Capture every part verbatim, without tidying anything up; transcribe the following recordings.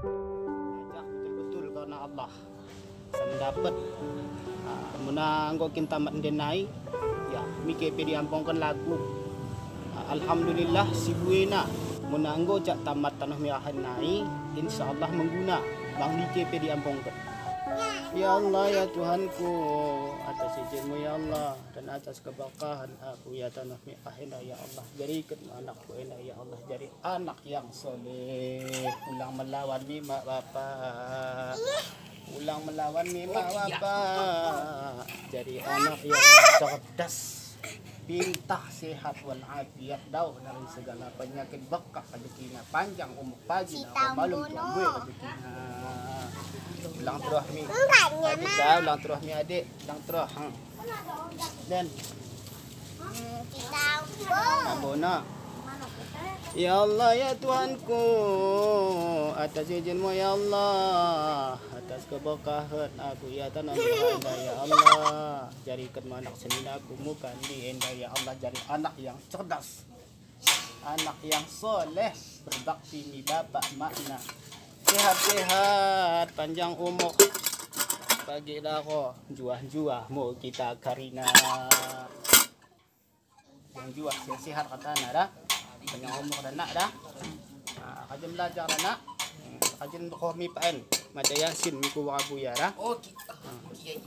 Najah beutôi-beutôi kareuna Allah. Sameudapat, ah, meunanggo kintamat ndenai, ya, mike pe diampongkan lagu. Ah, alhamdulillah, sibuena. Meunanggo cak tamat tanoh mirah nai, insya Allah meuguna. Bang mike pe diampongkan. Ya Allah, ya Tuhanku, atas izin-Mu, ya Allah, dan atas keberkahan aku, ya tanoh mirah indah, ya Allah. Jadikan anakku indah, ya Allah, jadi anak yang soleh. Ulang melawan ni mak bapak. Ulang melawan ni mak bapak. Jadi anak yang cerdas. Pintar, sehat walafiat, jauh dari segala penyakit, berkah rezekina, panjang umur, pagi na malum tuan bui rezekina. Ulang terus mi. Adik dah, ulang terus mi adik, ulang terus. Ha. Dan Ambo nak. Ya Allah, ya Tuhanku, atas izin-Mu, ya Allah, atas keberkahan aku, ya tanoh mirah indah, ya Allah, jadikan anak seunina aku muka ni indah, ya Allah, jadi anak yang cerdas, anak yang soleh, berbakti ni bapak makna, sehat-sehat, panjang umur, bagi daro, juah-juah mu kita karina. Nyang juah, nyang sihat kata na dah. Nyang umur dah nak dah. Ha, rajin belajar dah nak. Hmm, rajin berkoh mi P N. Mada Yasin mi ku Abuya dah. Oh, ki-, ah, kiai.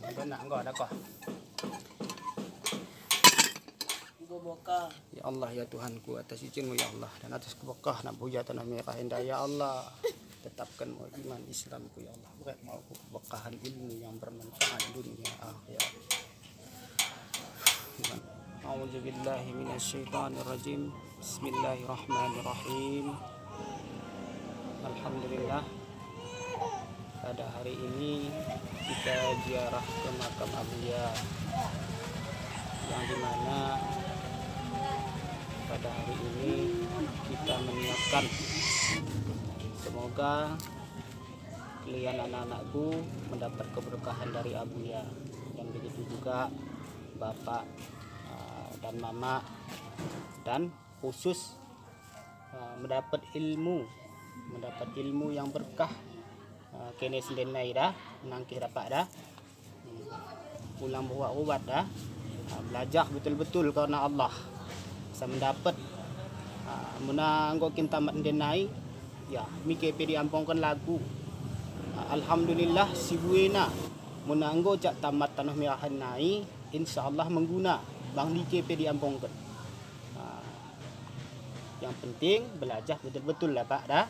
Dah nak enggau dah kah. Ibu boka. Ya Allah, ya Tuhanku, atas izin-Mu, ya Allah, dan atas keberkahan Abuya Tanah Merah Indah, ya Allah, tetapkan mau iman Islamku, ya Allah, beri mau keberkahan ilmu yang bermanfaat dunia akhirat. A'udzubillahi minasyaitonirrajim. Bismillahirrahmanirrahim. Alhamdulillah, pada hari ini kita ziarah ke makam Abuya, yang dimana pada hari ini kita meniatkan, semoga kalian anak-anakku mendapat keberkahan dari Abuya, dan begitu juga bapak, ah, dan mamak, dan khusus, ah, mendapat ilmu, mendapat ilmu yang berkah, ah, kene sendiri dah, nangkih dapat dah. Pulang berubat-ubat dah. Ha, belajar betul-betul karena Allah. Sameudapat, ha, muna anggok kintamat ndenai, ya, mike pe diampongkan lagu. Ha, alhamdulillah, sibuena. Muna anggok cak tamat tanoh mirahan nai, insya Allah mengguna. Bang mike pe diampongkan. Ha, yang penting belajar betul-betul lah, Pak, dah.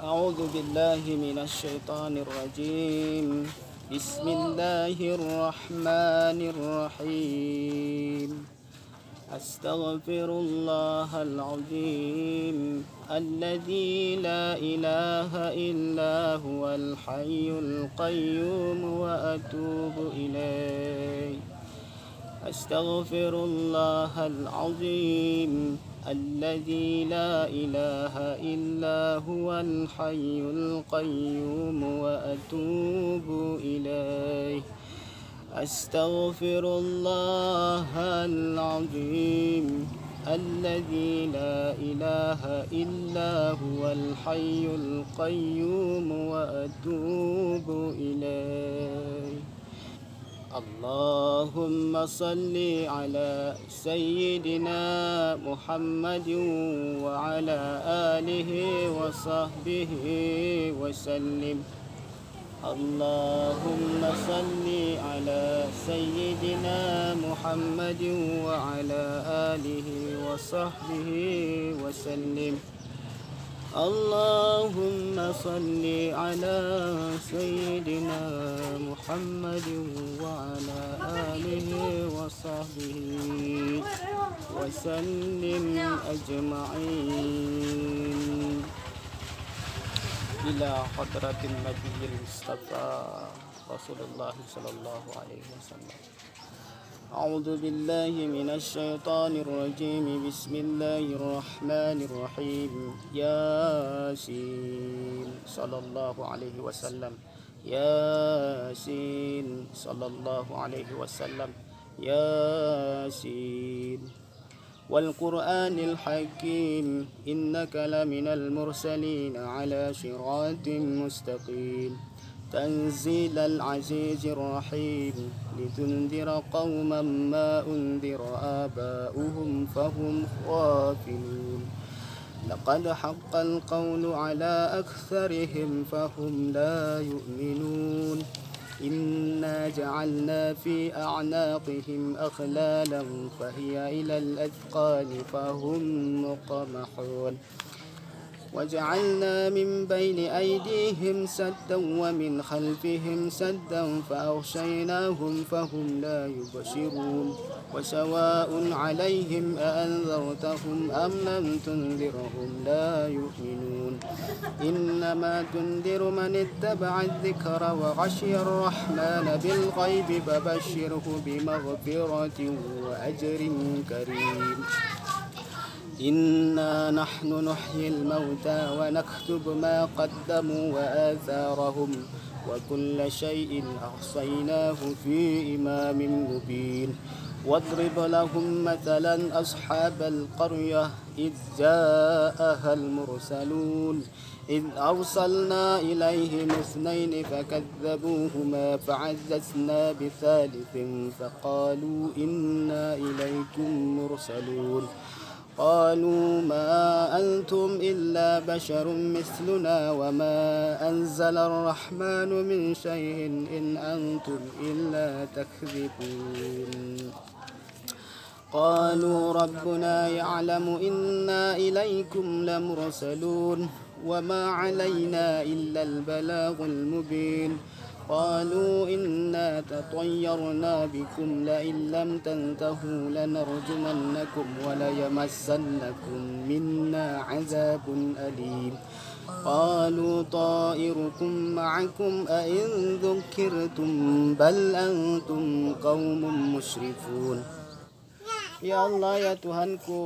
أعوذ بالله من الشيطان الرجيم. بسم الله الرحمن الرحيم. أستغفر الله العظيم الذي لا إله إلا هو الحي القيوم وأتوب إليه. أستغفر الله العظيم الذي لا إله إلا هو الحي القيوم وأتوب إليه. أستغفر الله العظيم الذي لا إله إلا هو الحي القيوم وأتوب إليه. اللهم صل على سيدنا محمد وعلى آله وصحبه وسلم. اللهم صل على سيدنا محمد وعلى آله وصحبه وسلم. اللهم صل على سيدنا محمد وعلى آله وصحبه وسلم أجمعين. إلى حضرة النبي المصطفى رسول الله صلى الله عليه وسلم. أعوذ بالله من الشيطان الرجيم. بسم الله الرحمن الرحيم. ياسين. صلى الله عليه وسلم. ياسين. صلى الله عليه وسلم. ياسين. والقرآن الحكيم، إنك لمن المرسلين على صراط مستقيم. تنزيل العزيز الرحيم، لتنذر قوما ما أنذر آباؤهم فهم غافلون. لقد حق القول على أكثرهم فهم لا يؤمنون. إنا جعلنا في أعناقهم أغلالا فهي إلى الأذقان فهم مقمحون. وجعلنا من بين أيديهم سدا ومن خلفهم سدا فأغشيناهم فهم لا يبصرون. وسواء عليهم أأنذرتهم أم لم تنذرهم لا يؤمنون. إنما تنذر من اتبع الذكر وخشي الرحمن بالغيب فبشره بمغفرة وأجر كريم. إنا نحن نحيي الموتى ونكتب ما قدموا وآثارهم وكل شيء أحصيناه في إمام مبين. واضرب لهم مثلا أصحاب القرية إذ جاءها المرسلون. إذ أرسلنا إليهم اثنين فكذبوهما فعززنا بثالث فقالوا إنا إليكم مرسلون. قالوا ما أنتم إلا بشر مثلنا وما أنزل الرحمن من شيء إن أنتم إلا تكذبون. قالوا ربنا يعلم إنا إليكم لمرسلون وما علينا إلا البلاغ المبين. قالوا إنا تطيرنا بكم لئن لم تنتهوا لنرجمنكم وليمسنكم منا عذاب أليم. قالوا طائركم معكم أئن ذكرتم بل أنتم قوم مسرفون. Ya Allah, ya Tuhanku,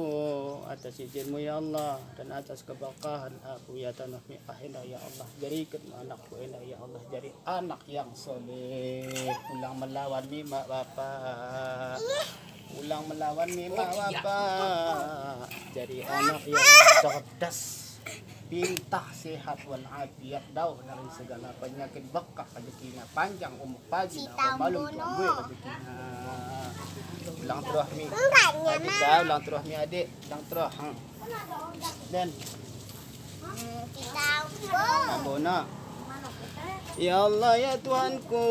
atas izinmu ya Allah, dan atas keberkahan Abuya Tanoh Mekah indah ya Allah, jadikan anakku indah ya Allah, jadi anak yang soleh, pulang melawan mi mak bapak, pulang melawan mi mak bapak, jadi anak yang cerdas, pintar, sehat wal afiat, jauh dari segala penyakit, berkah rezeki na, panjang umur, pagi na, malam tuan bui rezeki na. Ulang terus mi. Adik dah, ulang terus mi adik, ulang terus. Ha. Dan Ambo nak. Ya Allah, ya Tuhanku,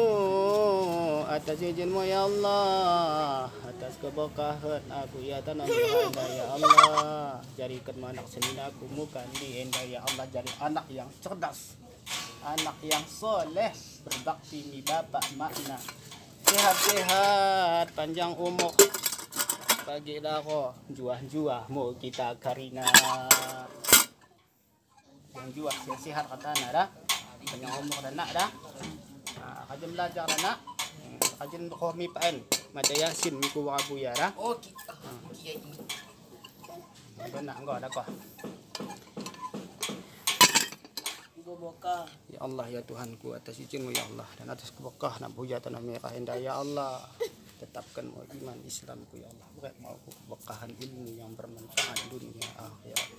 atas izinmu ya Allah, atas keberkahan Abuya Tanoh Mekah indah ya Allah, jadikan anak senina ku muka ni indah ya Allah, jadi anak yang cerdas, anak yang soleh, berbakti mi bapak mak na. Sehat-sehat, panjang umur, pagi dah roh, juah-juah mu kita karina. Yang juah sehat-sehat kata na dah. Panjang umur dah nak dah. Ha, rajin belajar dah nak. Hmm, rajin roh mi P N. Mada Yasin mi ku Abuya dah. Okey. Dah nak enggau dah kah. Ya Allah, ya Tuhanku, atas izinmu ya Allah, dan atas keberkahan Abuya Tanoh Mekah indah ya Allah, tetapkan mau iman Islamku ya Allah, beri mau keberkahan ilmu yang bermanfaat dunia akhirat.